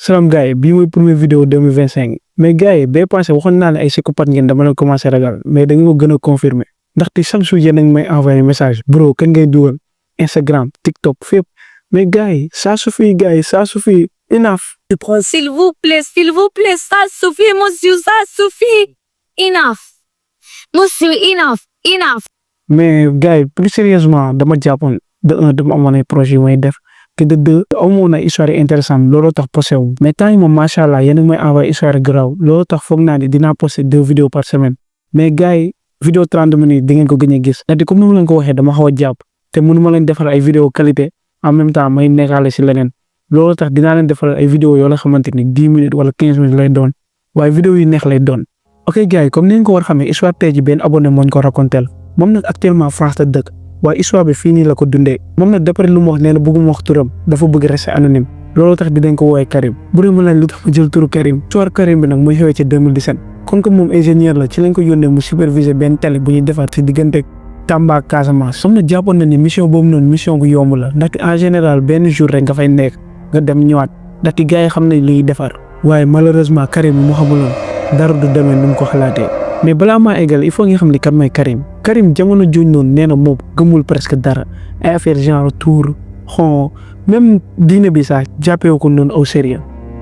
salaam gars yi bii mooy première vidéo 2025 mais gars yi bee passé waxoon naa ne ay psychopathe ngeen dama leen commencé ragal mais da nga ko gën a confirmer ndaxte chaque jour yéen a ngi may envoyé message bro kan ngay dugal Instagram TikTok fépp mais gars yi ça suffit gars yi ça suffit enough. S'il vous plaît, ça suffit, monsieur, ça suffit. Enough. Monsieur, enough. mais gars yi plus sérieusement dama jàppoon de un dama amoon ay projet yu may def te de deux amoon na histoire intéressante looloo tax posté wu mais temps yi moom macha allah yéen a ngi may envoyé histoire garaaw looloo tax foog naa ne dinaa posté 2 vidéos par semaine mais gars yi vidéo 30 minutes di ngeen ko gën a gis ndaxte comme ni ma leen ko waxee dama xaw a jàpp te mënu ma leen defal ay vidéo qualité en même temps may nekkaale si leneen looloo tax dinaa leen defal ay vidéo yoo la xamante ni 10 minutes wala 15 minutes lay doon waaye vidéo yu neex lay doon. ok gars yi comme ni ngeen ko war xamee histoire tey ji benn abonné moo ñu ko racontel moom nag actuellement France la dëkk waaye histoire bi fii nii la ko dundee moom nag d'après lu mu wax nee na bëgguma wax turam dafa bëgg rester anonyme looloo tax dinañ ko woowee Karim bu dee mën nañ lu tax ma jël turu Karim histoire Karim bi nag muy xewee ci 2017 kon que moom ingénieur la ci lañ ko yónnee mu superviser benn télé bu ñuy defar ci diggante Tamba ak Casamance comme na jàppoon na ni mission boobu noonu mission bu yomb la ndaxte en général benn jour rek nga fay nekk nga dem ñëwaat ndaxte gars yi xam nañ li ñuy defar waaye malheureusement Karim bi mu xamuloon dara du demee ni mu ko xalaatee mais balaa maa eggal il faut nga xam ni kan mooy Karim jamono juñ noonu nee na moom gëmul presque dara ay affaire genre tour xon même diine bi sax jàppee ko noonu au sérieux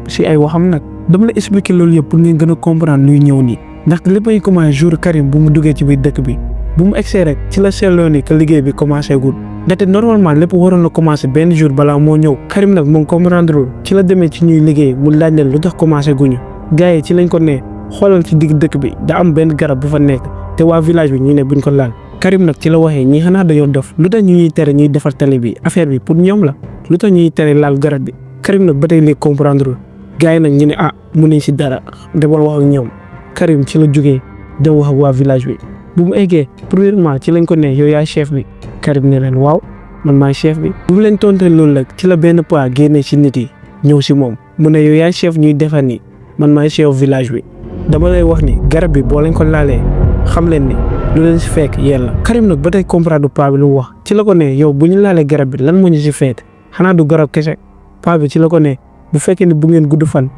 si ay waxam nag dama la expliquer loolu yëpp pour ngeen gën a comprendre luy ñëw nii ndaxte lépp ay commencé jour Karim bu mu duggee ci biir dëkk bi bu mu egsee rek ci la seetloo ni que liggéey bi commencé gul ndaxte normalement lépp waroon na commencé benn jour balaa moo ñëw Karim nag moom comprendre ci la demee ci ñuy liggéey mu laaj leen lu tax commencé guñu gars yi ci lañ ko ne xoolal ci digg dëkk bi da am benn garab bu fa nekk te waa village bi ñu ne buñ ko laal Karim nag ci la waxee ñii xanaa dañoo dof lu tax ñu ñuy tere ñuy defar télé bi affaire bi pour ñoom la lu tax ñuy tere laal garab bi Karim nag ba tey léegi comprendre gars yi nag ñu ne mu nañ si dara demal wax ak ñoom Karim ci la jógee dem wax ak waa village bi bu mu eggee premièrement ci lañ ko ne yow yaay chef bi Karim ne leen waaw man maay chef bi bu mu leen tontee loolu nag ci la benn paa génnee si nit yi ñëw si moom mu ne yow yaay chef ñuy defar ni man maay chef village bi dama lay wax ni garab bi boo leen ko laalee xam leen ni lu leen si fekk yéen la Karim nag ba tey comprendre paa bi lu mu wax ci la ko ne yow bu ñu laalee garab bi lan moo ñu si feet xanaa du garab kese paa bi ci la ko ne bu fekkee ni bu ngeen gudd fan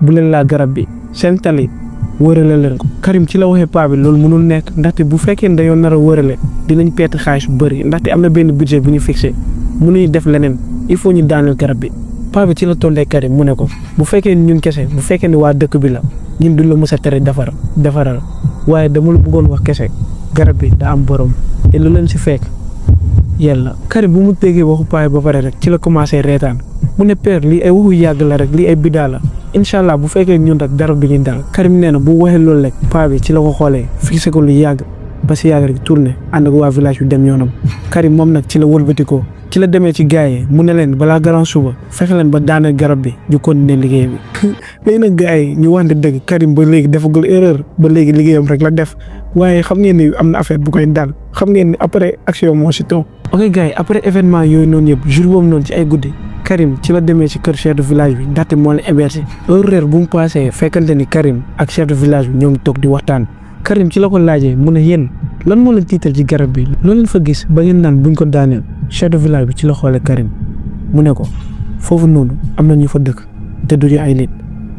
bu leen laa garab bi seen tali wërale leen ko Karim ci la waxee paa bi loolu mënul nekk ndaxte bu fekkee ne dañoo nar a wërale dinañ perte xaalis bu bëri ndaxte am na benn budget bu ñu fixé mënuñu def leneen il faut ñu daaneel garab bi paa bi ci la tollee Karim mu ne ko bu fekkee ni ñun kese bu fekkee ni waa dëkk bi la ñun duñ la mës a tere defaral waaye dama la bëggoon wax kese garab bi daa am borom te lu leen si fekk yàlla Karim bu mu déggee waxu paa ba pare rek ci la commencé reetaan mu ne père lii ay waxu yàgg la rek lii ay bidaa la incha allah bu fekkee ñun rek dara du ñu dal Karim nee na bu waxee loolu rek paa bi ci la ko xoolee fixé ko lu yàgg ba si yàgg rek tourné ànd ak waa village bi dem yoonam Karim moom nag ci la wëlbatikoo ci la demee ci gars yi mu ne leen balaa grand suba fexe leen ba daaneel garab bi ñu continuer liggéey bi léegi nag gars yi ñu wante dëgg Karim ba léegi defagul erreur ba léegi liggéeyam rek la def waaye xam ngeen ni am na affaire bu koy dal xam ngeen ni après action moo si toog ok gars yi après événement yooyu noonu yëpp jour boobu noonu ci ay guddi Karim ci la demee ci kër chef de village bi ndaxte moo leen hébergé heure reer bu mu passé fekkante ni Karim ak chef de village bi ñoo ngi toog di waxtaan Karim ci la ko laajee mu ne yéen lan moo leen tiital ci garab bi loolu leen fa gis ba ngeen naan buñ ko daaneel chef de village bi ci la xoolee Karim mu ne ko foofu noonu am na ñu fa dëkk te duñu ay nit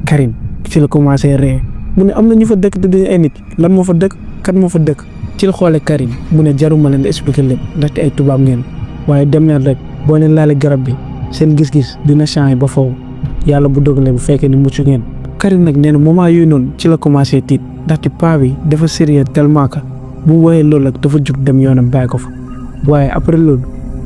Karim ci la commencé ree mu ne am na ñu fa dëkk te duñu ay nit lan moo fa dëkk kan moo fa dëkk ci la xoolee Karim mu ne jaruma leen di expliquer lépp ndaxte ay tubaab ngeen waaye dem leen rek boo leen laalee garab bi seen gis-gis dina changé ba foofu yàlla bu dogalee bu fekkee ni mucc ngeen Karim nag nee na moment yooyu noonu ci la commencé tiit ndaxte paa bi dafa sérieux tellement que bu woowee loolu ak dafa jug dem yoonam bàyyi ko fa waaye après loolu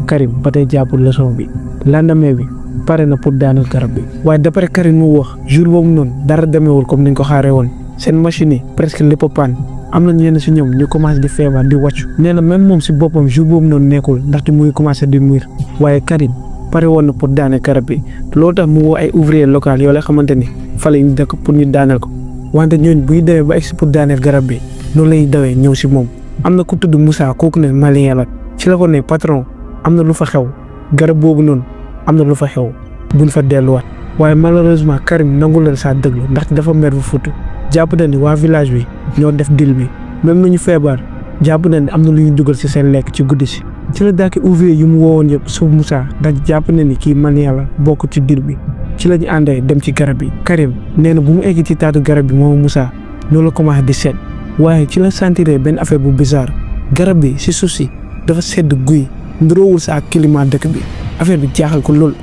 Karim ba tey jàppul leçon bi lendemain bi pare na pour daaneel garab bi waaye d'après Karim mu wax jour boobu noonu dara demeewul comme niñ ko xaaree woon seen machine yi presque lépp panne am na ñenn si ñoom ñu commencé di feebar di wàccu nee na même moom si boppam jour boobu noonu nekkul ndaxte muy commencé di muir waaye Karim pare woon na pour daaneel garab bi loolu tax mu woo ay ouvrier local yoo la xamante ni fa lañ dëkk pour ñu daaneel ko wante ñooñu bu ñu demee ba egsi pour daaneel garab bi noonu lay dawee ñëw si moom am na ku tudd Moussa kooku ne malien la ci la ko ne patron am na lu fa xew garab boobu noonu am na lu fa xew buñ fa delluwaat waaye malheureusement Karim nangu leen saa dëglu ndaxte dafa mer bu futu jàpp na ni waa village bi ñoo def deal bi même nañu feebar jàpp na ni am na lu ñu dugal si seen lekk ci guddi si ci la daaki ouvrier yu mu woowoon yëpp suuf Moussa ndax jàpp na ni kii malien la bokk ci deal bi ci lañu àndee dem ci garab bi. Karim nee na bu mu egg ci taatu garab bi moom Moussa noonu la commencé di seet waaye ci la sentiré benn affaire bu bizarre garab bi si suuf si dafa sedd guy nduroowul sa ak climat dëkk bi affaire bi jaaxal ko lool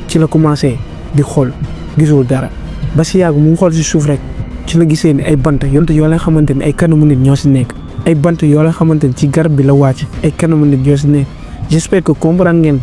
ci la commencé di xool gisul dara ba si yàgg mu ngi xool si suuf rek ci la gisee ni ay bant yonte yoo la xamante ni ay kanamu nit ñoo si nekk ay bant yoo la xamante ni ci garab bi la wàcc ay kanamu nit ñoo si nekk j'espère que comprendre ngeen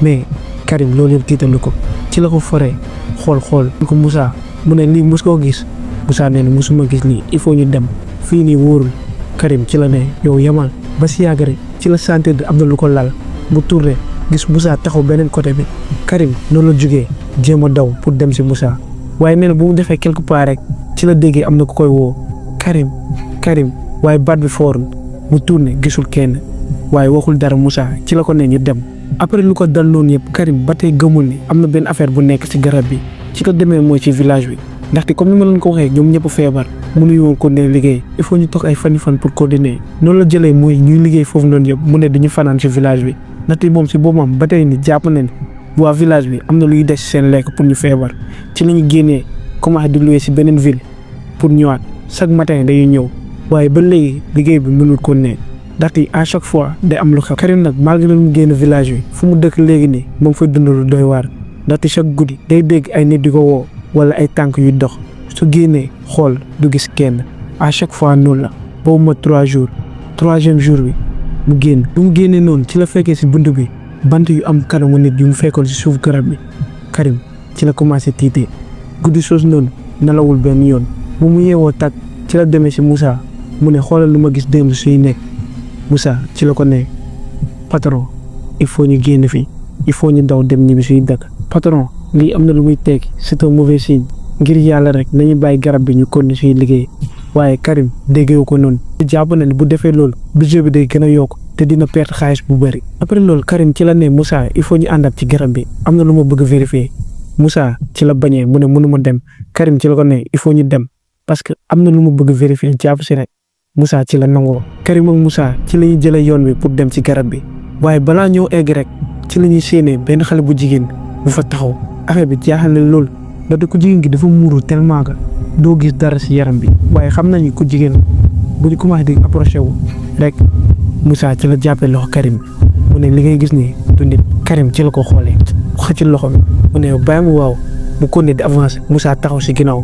mais Karim loolu yëpp tiitalu ko ci la ko foree xool ko Moussa mu ne lii mos koo gis Moussa nee na mosuma gis lii il faut ñu dem fii nii wóorul Karim ci la ne yow yamal ba si yàgg rek ci la sentir am na lu ko lal bu tourné gis Moussa taxaw beneen côté bi Karim noonu la jugee jéem a daw pour dem si Moussa waaye nee na bu mu defee quelque part rek ci la déggee am na ku koy woo Karim waaye baat bi foorul mu tourné gisul kenn waaye waxul dara Moussa ci la ko ne ñu dem. après lu ko dal noonu yëpp Karim ba tey gëmul ni am na benn affaire bu nekk ci garab bi ci ko demee mooy ci village bi ndaxte comme ni ma leen ko waxee ñoom ñëpp feebar mënuñu woon continuer liggéey il faut ñu toog ay fan pour continuer noonu la jëlee mooy ñuy liggéey foofu noonu yëpp mu ne dañu fanaan ci village bi ndaxte moom ci boppam ba tey ni jàpp na ne waa village bi am na luy des seen lekk pour ñu feebar ci la ñu génnee commencé di louer ci beneen ville pour ñëwaat chaque matin dañuy ñëw waaye ba léegi liggéey bi mënul continuer ndaxte à chaque fois day am lu xew. Karim nag malgré mu génn village bi fu mu dëkk léegi nii moom fay dund lu doy waar ndaxte chaque guddi day dégg ay nit di ko woo wala ay tànk yu dox su génnee xool du gis kenn à chaque fois noonu la boobu ma 3 jours 3e jour bi mu génn bu mu génnee noonu ci la fekkee si bunt bi bant yu am kanamu nit yu mu fekkoon si suuf garab bi Karim ci la commencé tiitee guddi soos noonu nelawul benn yoon bu mu yeewoo tàkk ci la demee si Moussa mu ne xoolal lu ma gis démb suy nekk Moussa ci la ko ne patron il faut ñu génn fii il faut ñu daw dem ñibbi suy dëkk patron lii am na lu muy tekki c'est un mauvais signe ngir yàlla rek nañu bàyyi garab bi ñu continuer suy liggéey waaye Karim déggee ko noonu jàpp na ne bu defee loolu budget bi day gën a yokk te dina perte xaalis bu bëri. après loolu Karim ci la ne Moussa il faut ñu àndaat ci garab bi am na lu ma bëgg vérifier Moussa ci la bañee mu ne mënuma dem Karim ci la ko ne il faut ñu dem parce que am na lu ma bëgg vérifier jàpp si rek Moussa ci la nangoo Karim ak Moussa ci la ñuy jëlee yoon bi pour dem ci garab bi waaye balaa ñëw egg rek ci la ñuy séenee benn xale bu jigéen bu fa taxaw affaire bi jaaxal na loolu ndaxte ku jigéen gi dafa muuru tellement que doo gis dara si yaram bi waaye xam nañu ku jigéen bu ñu commencé di approché wu rek Moussa ci la jàppee loxo Karim mu ne li ngay gis nii du nit Karim ci la ko xoolee xëcc loxo bi mu ne bàyyi mu waaw mu continué di avancé Moussa taxaw si ginnaaw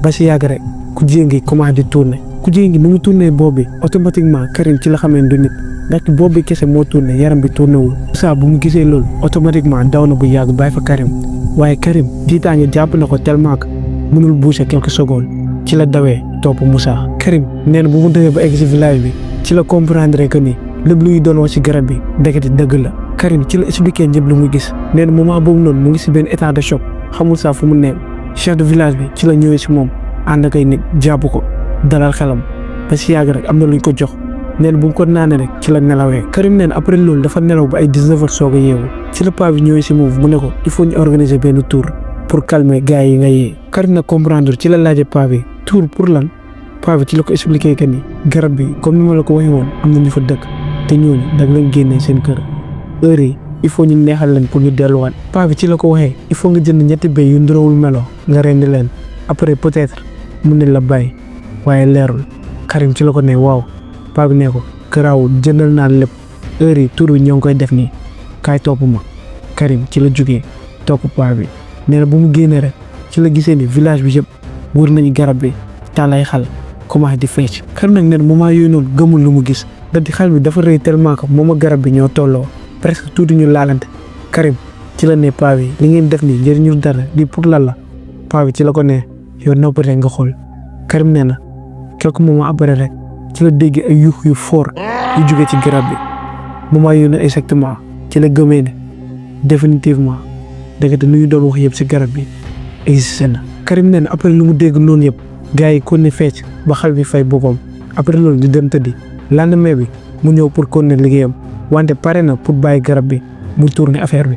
ba si yàgg rek ku jigéen gi commencé di tourné ku jigéen gi nu mu tourné boobu bi automatiquement Karim ci la xamee du nit ndaxte boobu bi kese moo tourné yaram bi tourné wul Moussa bu mu gisee loolu automatiquement daw na bu yàgg bàyyi fa Karim waaye Karim tiitaange jàpp na ko tellement que mënul bouger quelques secondes ci la dawee topp Moussa. Karim nee na bu mu demee ba egg si village bi ci la comprendre que ni lépp lu ñu doon wax si garab bi ndekete dëgg la Karim ci la expliqué ñëpp lu muy gis nee na moment boobu noonu mu ngi si benn état de choc xamul saa fu mu nekk chef de village bi ci la ñëwee si moom ànd ak ay nit jàpp ko dalal xelam ba si yàgg rek am na luñ ko jox nee na bu mu ko naanee rek ci la nelawee. Karim nee na après loolu dafa nelaw ba ay 19h soog a yeewu ci la paa bi ñëwee si moom mu ne ko il faut ñu organiser benn tour pour calmer gars yi nga yee. Karim na comprendre ci la laajee paa bi tour pour lan paa bi ci la ko expliqué que ni garab bi comme ni ma la ko waxee woon am na ñu fa dëkk te ñooñu dag lañ génnee seen kër heure yi il faut ñu neexal leen pour ñu delluwaat. paa bi ci la ko waxee il faut nga jënd ñetti béy yu ndurawul melo nga rendi leen après peut-être mun nañ la bàyyi waaye leerul. Karim ci la ko ne waaw paa bi ne ko garaawul jëndal naa lépp heure yi tur bi ñoo ngi koy def nii kaay topp ma. Karim ci la jugee topp paa bi nee na bu mu génnee rek ci la gisee ni village bi yëpp wër nañu garab bi taalay xal commencé di fecc. Karim nag nee na moment yooyu noonu gëmul lu mu gis ndaxte xal bi dafa rëy tellement que moom ak garab bi ñoo tolloo presque tuuti ñu laalante. Karim ci la ne paa bi li ngeen def nii njëriñu dara lii pour lan la paa bi ci la ko ne yow noppi rek nga xool. Karim nee na quelques moments après rek ci la dégg ay yuux yu fort yu jóge ci garab bi moment yooyu noonu exactement ci la gëmee ne définitivement dëgg lu ñu doon wax yëpp ci garab bi existé na. Karim nee na après lu mu dégg noonu yëpp gars yi kon ne fecc ba xal bi fay boppam après loolu di dem tëddi lendemain bi mu ñëw pour kon ne liggéeyam wante pare na pour bàyyi garab bi mu tourner affaire bi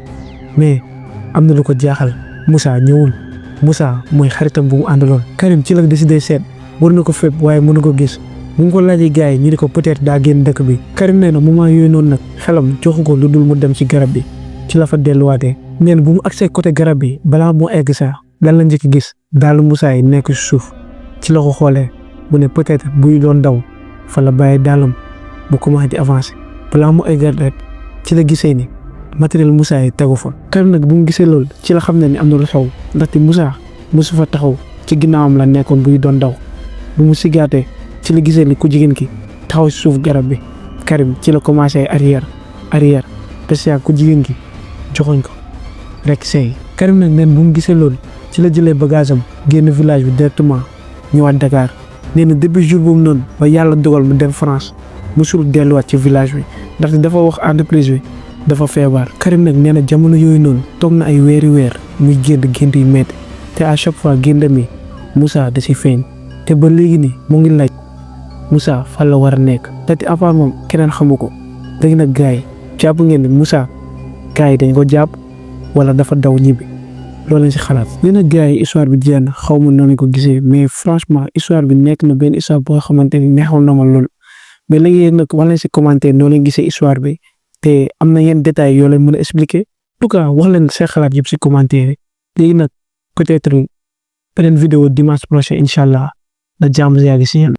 mais am na lu ko jaaxal Moussa ñëwul. Moussa mooy xaritam bu mu àndaloon. Karim ci la décidé seet war na ko fépp waaye mënu ko gis bu mu ko laajee gars yi ñu ne ko peut-être daa génn dëkk bi. Karim nee na moment yooyu noonu nag xelam joxu ko lu dul mu dem ci garab bi ci la fa delluwaatee neen bu mu accès côté garab bi balaa moo egg sax lan la njëkk gis daalu Moussa yi nekk suuf ci la ko xoolee mu ne peut-être buy doon daw fa la bàyyi daalam bu commencé di avancer balaa mu egg rek ci la gisee ni matériel Moussa yi tegu fa. Karim nag bu mu gisee loolu ci la xam ne ni am na lu xew ndaxte Moussa mosu fa taxaw ci ginnaawam la nekkoon buy doon daw bu mu sigaatee ci la gisee ni ku jigéen ki taxaw si suuf garab bi Karim ci la commencé arrière parce que ku jigéen ki joxoñ ko rek seey. Karim nag neen bu mu gisee loolu ci la jëlee bagage am génn village bi directement ñëwaat Dakar nee na depuis jour boobu noonu ba yàlla dogal mu dem France musul delluwaat ci village bi ndaxte dafa wax entreprise bi dafa feebar. Karim nag nee na jamono yooyu noonu toog na ay weeri weer muy gént yu métti te à chaque fois géntam yi Moussa da si feeñ te ba léegi nii mu ngi laaj Moussa fan la war a nekk te à part moom keneen xamu ko. léegi nag gars yi jàpp ngeen ni Moussa gars yi dañ ko jàpp wala dafa daw ñibbi loolu lañ si xalaat. léegi nag gars yi histoire bi jeex na xaw ma noonu ko gisee mais franchement histoire bi nekk na benn histoire boo xamante ni neexoon na ma lool mais léegi yéen nag wax leen si commentaire noo leen gisee histoire bi te am na yenn détails yoo leen mën a expliquer en tout cas wax leen seen xalaat yëpp si commentaire yi. léegi nag peut-être beneen vidéo dimanche prochain incha allah na jàmm yàgg si yéen.